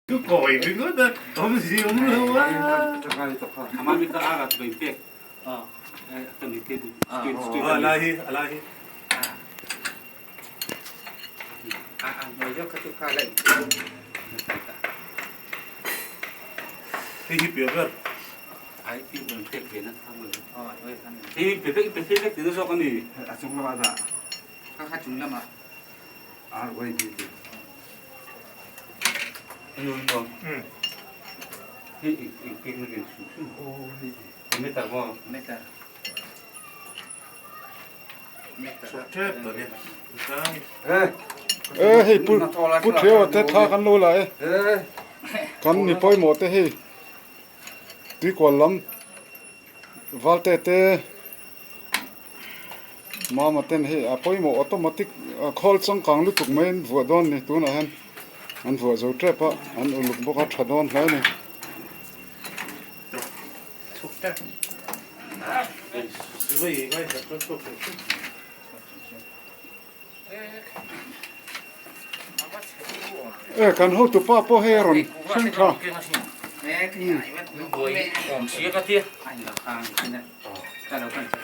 Ka kawi ringawt a, awmzi awm lo a. A lai hi, a lai hi. Hei hi piah ber. E hei pu pu Theu te thla kan lo la e kan mi pawimawh te hei tuikual lam valte te Mama ten hei a pawimawh automatic khawl changkang lutuk mai an vuah dawn a ni tunah hian an vuah zo tep a an uluk bawk a tha dawn hle a ni. E kan hotu pa pawh hei a rawn thleng tha.